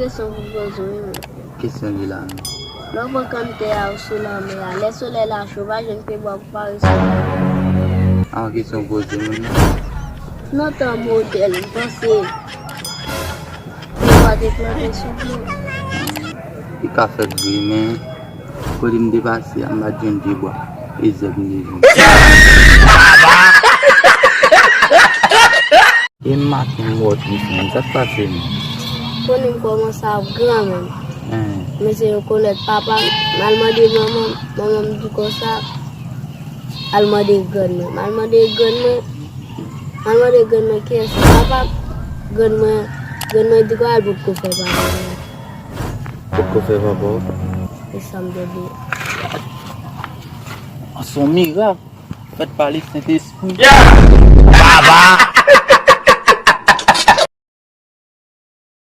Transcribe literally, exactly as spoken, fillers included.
Kesyon pou poze w, wi, men. Kesyon li la menm. Lè w pran kanntè a ou sou lanmè a, lè solèy la cho, w pa jwenn pyebwa pou pare sou lanmè a. A, kesyon poze moun nan. Nan tan modèn, m panse pyebwa te plante sou dlo. Li ka fèt vre, men kote m te pase a, m pa t jwenn pyebwa. E zèb m te jwenn. E maten m wè w triste menm, sa k pase menm? Konnen m kòmanse ap gran menm. Hein. Mesye yo kolèt papa m, m al mande manman m, manman m di konsa, al mande grann mwen. M al mande grann mwen, m al mande grann mwen kiyès ki papa m. Grann mwen, grann mwen di konsa l potko fè papa m. Potko fè papa w? E sa m tande. An, se yon mirak fèt pa Lespri Sentespri. Baba!